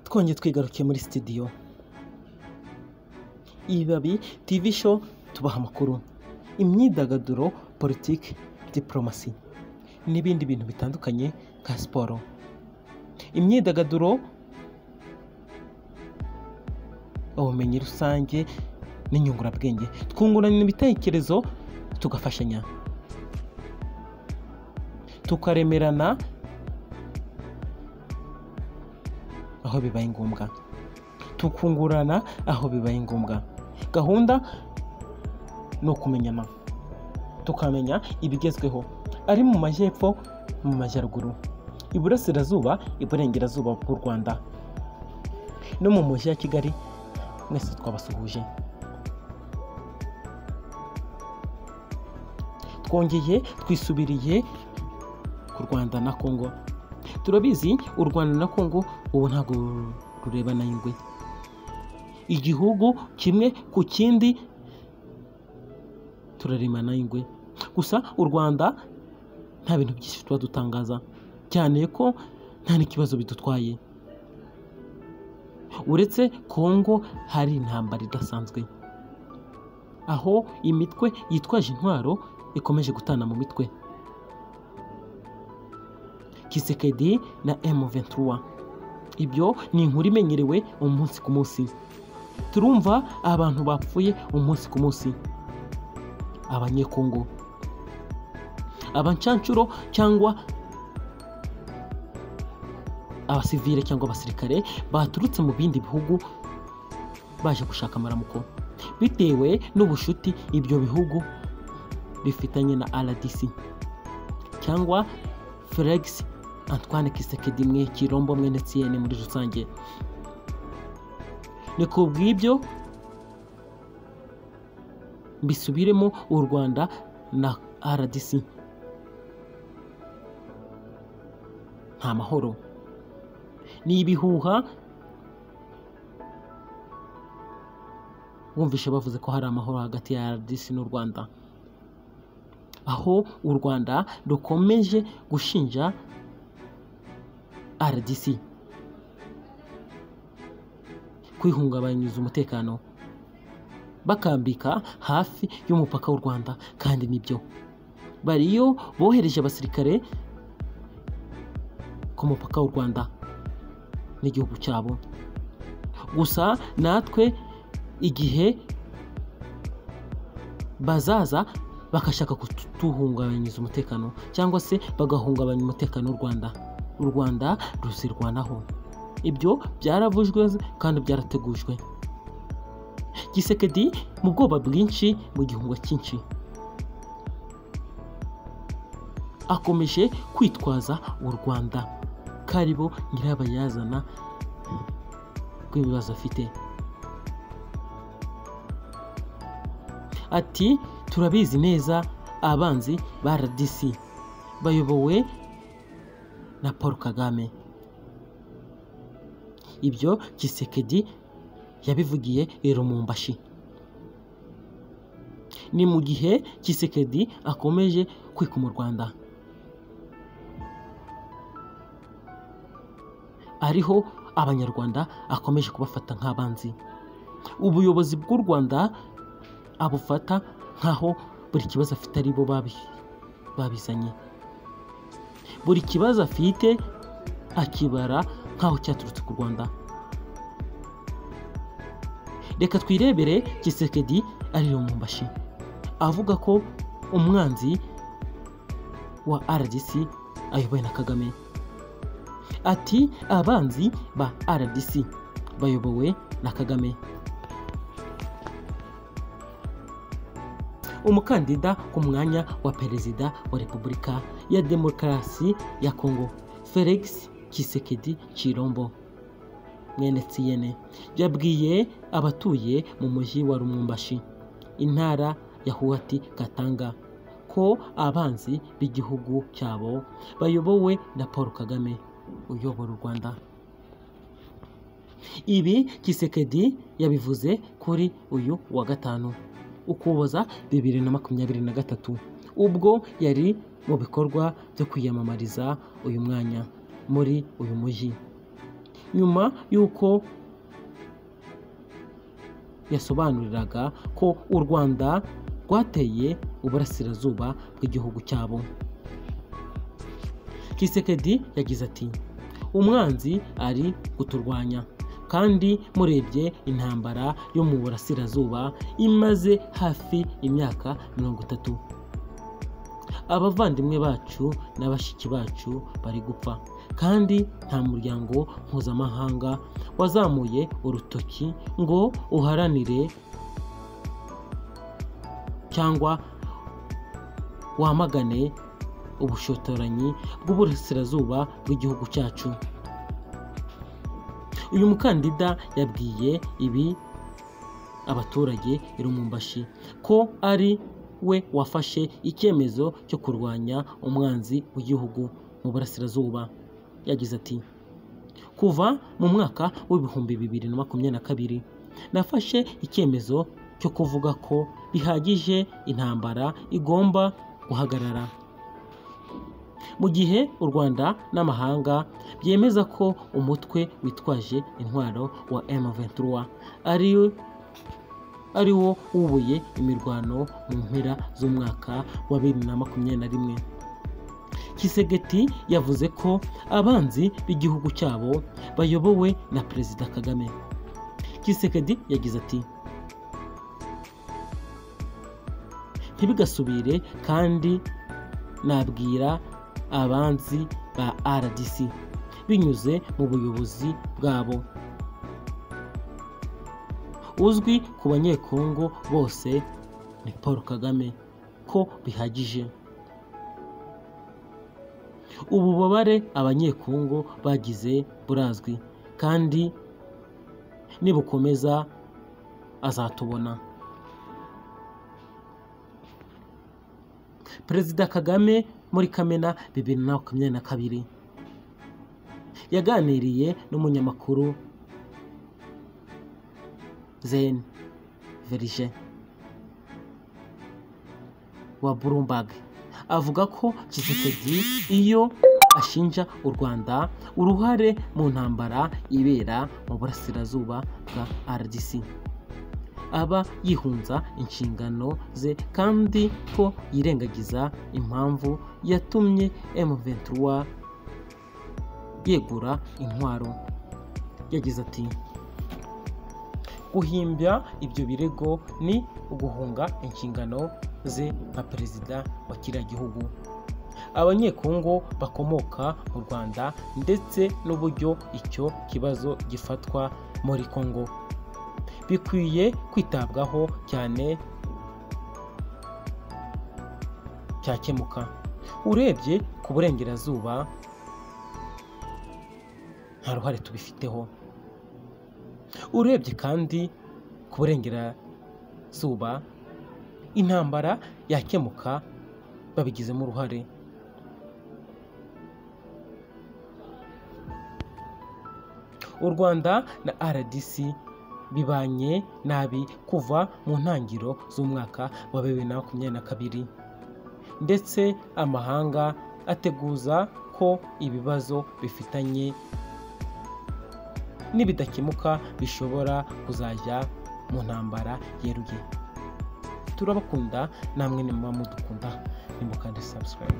Twongeye twigarukiye muri studio Ibabi TV Show, tubaha amakuru, imyidagaduro, politiki, diplomasi n'ibindi bintu bitandukanye nka siporo, imyidagaduro, ubumenyi rusange n'inyungurabwenge. Twungurana ibitekerezo, tugafashanya, tukaremerana aho bibaye ngombwa, tukungurana aho bibaye ngombwa. Gahunda ni ukumenyana, tukamenya ibigezweho ari mu majyepfo, mu majyaruguru, iburasirazuba, iburengerazuba bw'u Rwanda no mu mujyi wa Kigali. Mwese twabasuhuje. Twongeye twisubiriye ku Rwanda na Kongo. Turabizi u Rwanda na Kongo ubu ntabwo rurebana ingwe, igihugu kimwe ku kindi turaremana ingwe. Gusa u Rwanda nta bintu byinshi tuba dutangaza, cyane ko nta n'ikibazo bidutwaye. Uretse Kongo hari intambara idasanzwe, aho imitwe yitwaje intwaro ikomeje gutana mu mitwe. Tshisekedi na M23, ibyo ni inkuru imenyerewe umunsi ku munsi. Turumva abantu bapfuye umunsi ku munsi, abanyekongo, abancancuro cyangwa abasivile cyangwa abasirikare baturutse mu bindi bihugu baje gushaka amaramuko bitewe n'ubushuti ibyo bihugu bifitanye na RDC cyangwa Felix Antoine Tshisekedi mwe Kirombo mwene Etienne muri rusange. Ni ku bw'ibyo mbisubiremo, u Rwanda na RDC nta mahoro, ni ibihuha. Wumvishe bavuze ko hari amahoro hagati ya RDC n'u Rwanda, aho u Rwanda rukomeje gushinja RDC kwihungabanyiriza umutekano, bakambika hafi y'umupaka w'u Rwanda. Kandi nibyo, bariyo bohereje abasirikare ku mupaka w'u Rwanda n'igihugu cyabo. Gusa natwe igihe bazaza bakashaka kutuhungabanyiriza umutekano cyangwa se bagahungabanya umutekano w'u Rwanda, u Rwanda ruzirwanaho. Ibyo byaravujwe kandi byarategujwe. Tshisekedi mu bwoba bwinshi, mu gihunga cyinshi, akomeje kwitwaza u Rwanda karibo nyirabayazana rw'ibibazo afite. Ati turabizi neza abanzi ba RDC bayobowe na Paul Kagame. Ibyo Tshisekedi yabivugiye i Lubumbashi. Ni mu gihe Tshisekedi akomeje kwikoma u Rwanda, ariho abanyarwanda akomeje kubafata nk'abanzi. Ubuyobozi bw'u Rwanda abufata nkaho buri kibazo afite ari bo babizanye, buri kibazo afite akibara nkaho cyaturutse ku Rwanda. Reka twirebere Tshisekedi ari Lubumbashi avuga ko umwanzi wa RDC ayobowe na Kagame. Ati abanzi ba RDC bayobowe na Kagame. Umukandida ku mwanya wa perezida wa Repubulika ya Demokarasi ya Kongo Felix Tshisekedi Chilombo mwene Etienne yabwiye abatuye mu mujyi wa Lubumbashi, intara ya Haut Katanga, ko abanzi b'igihugu cyabo bayobowe na Paul Kagame uyobora u Rwanda. Ibi Tshisekedi yabivuze kuri uyu wa gatanu Ukuboza 2023, ubwo yari mu bikorwa byo kwiyamamariza uyu mwanya muri uyu mujyi. Nyuma y'uko yasobanuriraga ko u Rwanda rwateye uburasirazuba bw'igihugu cyabo. Tshisekedi yagize ati: "Umwanzi ari kuturwanya, kandi murebye intambara yo mu burasirazuba imaze hafi imyaka 30. Abavandimwe bacu na bashiki bacu bari gupfa, kandi nta muryango mpuzamahanga wazamuye urutoki ngo uharanire cyangwa wamagane ubushotoranyi bw'uburasirazuba bw'igihugu cyacu." Uyu mukandida yabwiye ibi abaturage i Lubumbashi ko ari we wafashe icyemezo cyo kurwanya umwanzi w'igihugu mu burasirazuba. Yagize ati: "Kuva mu mwaka w'2022 nafashe icyemezo cyo kuvuga ko bihagije, intambara igomba guhagarara." Mu gihe u Rwanda n'amahanga byemeza ko umutwe witwaje intwaro wa M23 ari wo wubuye imirwano mu mpera z'umwaka wa 2021, Tshisekedi yavuze ko abanzi b'igihugu cyabo bayobowe na Perezida Kagame. Tshisekedi yagize ati: "Ntibigasubire, kandi nabwira abanzi ba RDC binyuze mu buyobozi bwabo uzwi ku banyekongo bose ni Paul Kagame ko bihagije. Ububabare abanyekongo bagize burazwi, kandi nibukomeza azatubona." Perezida Kagame muri Kamena 2022 yaganiriye n'umunyamakuru Zen Verige wa Bloomberg, avuga ko Tshisekedi iyo ashinja u Rwanda uruhare mu ntambara ibera mu burasirazuba bwa RDC aba yihunza inshingano ze, kandi ko yirengagiza impamvu yatumye M23 yegura intwaro. Yagize ati: "Guhimbya ibyo birego ni uguhunga inshingano ze nka perezida wa kiriya gihugu. Abanyekongo bakomoka mu Rwanda ndetse n'uburyo icyo kibazo gifatwa muri Kongo bikwiye kwitabwaho cyane cyakemuka. Urebye ku burengerazuba nta ruhare tubifiteho. Urebye kandi ku burengerazuba intambara yakemuka babigizemo uruhare." U Rwanda na RDC bibanye nabi kuva mu ntangiriro z'umwaka wa 2022, ndetse amahanga ateguza ko ibibazo bifitanye nibidakemuka bishobora kuzajya mu ntambara yeruye. Turabakunda, namwe nimuba mudukunda nimukande subscribe.